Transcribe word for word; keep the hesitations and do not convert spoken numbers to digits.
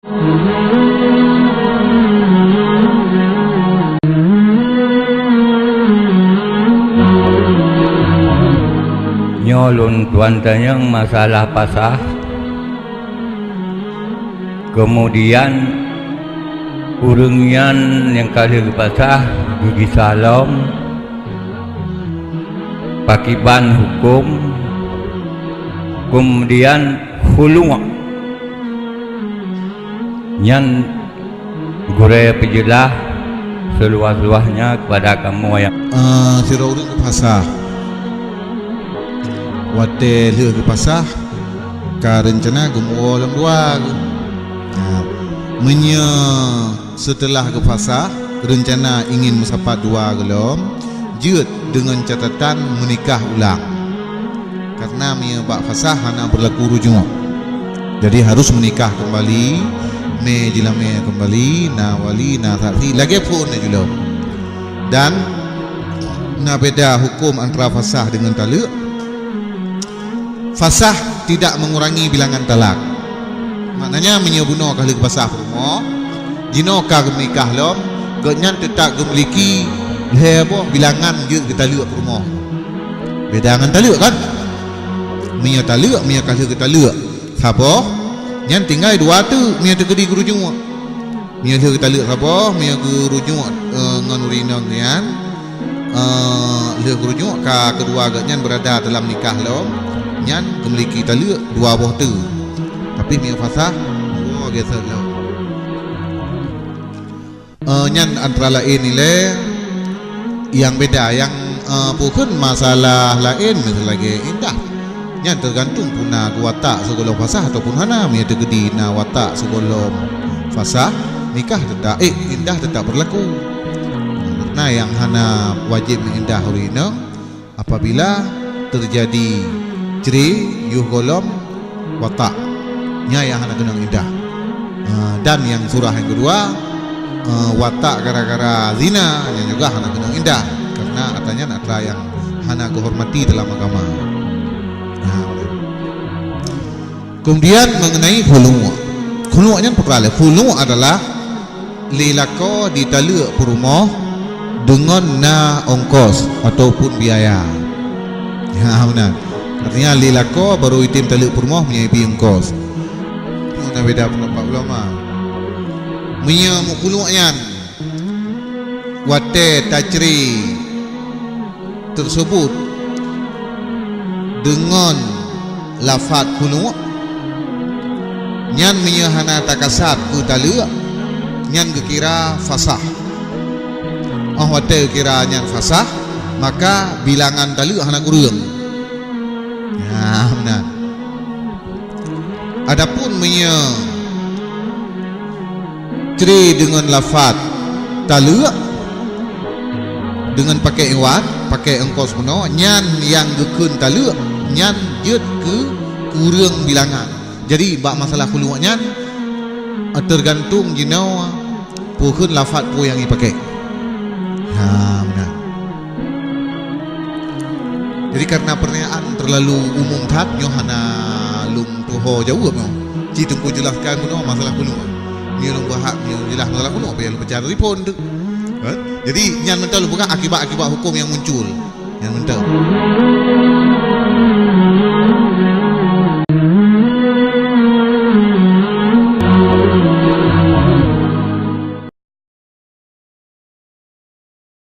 Nyoe lôn tuan tanyong masalah pasah. Keumudian, ureuëng nyan nyang ka lheueh geupasah geugisa lom, pakiban huköm, keumudian khulu'. Nyan gurée peujeulaih seuluwah-luwahnya keupada kamoe nyang, eh, sidroe ureuëng geupasah. Watée lheueh geupasah, ka reuncana geumuwoe lom dua geuh. Nah, meunyoe seuteulah geupasah, reuncana ingin meusapat dua geuh lom, jeuet deungon catatan meunikah ulang. Karena meunyoe bak fasah hana beurlaku rujuk. Jadi harus meunikah keumbali, mé jilamé keumbali, na wali, na saksi, lagée phon laju lom. Dan na beda huköm antara fasah deungon taleuek. Fasah tidak mengurangi bilangan talak. Maknanya, meunyoe bunoe ka lheueh geupasah peurumoh, jinoe ka geumeunikah lom, gobnyan teutap geumiliki lhée boh bilangan jeuet geutaleuek peurumoh. Beda ngon taleuek, kan? Meunyoe taleuek, meunyoe ka lheueh geutaleuek saboh, nyan tinggai dua teuk meunyoe teukeudi geurujuk. Meunyoe lheueh geutaleuek saboh, meunyoe geurujuk, eh, ngon ureuëng inong nyan, eh, lheueh geurujuk ka keudua gobnyan beurada dalam nikah lom, nyan geumiliki taleuek dua boh teuk. Tapi meunyoe fasah, dua gesek lom. Eh, nyan antara laén ilée nyang beda, nyang, eh, peue kheun masalah laén miseue lagée indah. Nyan teugantung peue na geuwatak sigohlom fasah ataupun hana. Meunyoe teukeudi na watak sigohlom fasah, nikah teutap, eh, indah teutap beurlaku. Na nyang hana wajéb meuindah ureuëng inong apabila teujadi cre yoh gohlom watak. Nyan nyang hana keunong indah. Ah, dan nyang surah nyang keudua, eh, watak gara-gara zina, nyan juga hana keunong indah. Karena atra nyan atra nyang hana geuhormati dalam agama. Nah, kemudian mengenai khulu'. Khulu' nyan peue keuh lé? Khulu' adalah lé lakoe jitaleuek peurumoh deungon na ongkos ataupun biaya. Ya, meunan. Artinya, lé lakoe barô jitem taleuek peurumoh meunyoe jibri ongkos. Nyoe na beda peundapat ulama. Meunyoe meukhulu' nyan watée tacre teuseubut deungon lafaz khulu', nyan meunyoe hana takasab keu taleuek, nyan geukira fasah. Óh watée geukira nyan fasah, maka bilangan taleuek hana kureueng. Nah, meunan. Adapun meunyoe cre deungon lafaz taleuek, deungon pakai iwad, pakai ongkos bunoe, nyan nyang geukheun taleuek, nyan jeuet keu kureueng bilangan. Jadi, bak masalah khulu' nyan, teugantung jinoe peue kheun lafaz peue nyang jipakai. Ha, meunan. Jadi, karena pernyataan terlalu umum that, nyoe hana lôn tuho jaweueb nyoe. Ci Teungku jelaskan bunoe masalah khulu'. Nyoe lôn bahas, nyoe jeulaih masalah khulu', payah lôn peucaya telepon tu. Kan? Jadi, nyan mantong lôn peugah akibat-akibat huköm nyang muncul. Nyan mantong.